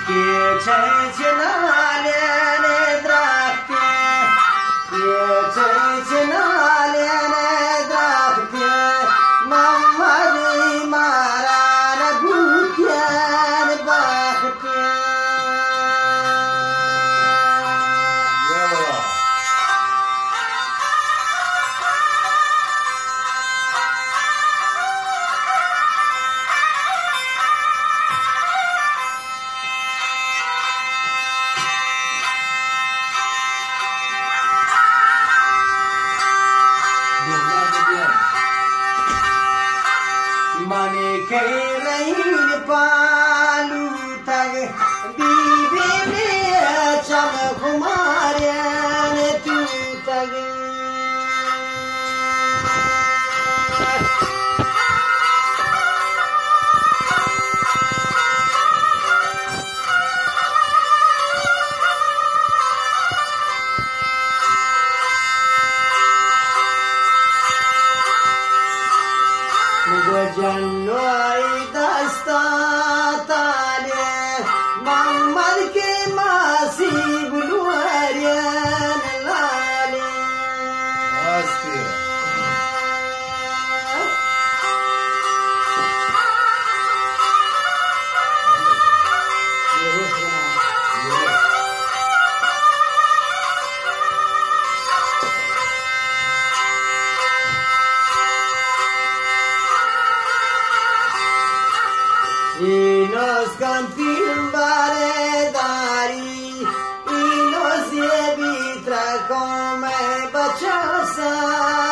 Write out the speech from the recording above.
کہ چنچ نالین درخت، کہ چنچ نالین درخت، محمد مارا نبوتین بخت۔ من کہ رین پالوتگ، بی بی می چم خمارین توتگ۔ گو جنو آئی دستا تالے، محمد کے ماسی بلوارین لالے۔ اینوس کمپین بارے داری، اینوس یہ بھی ترکوں میں بچا سا۔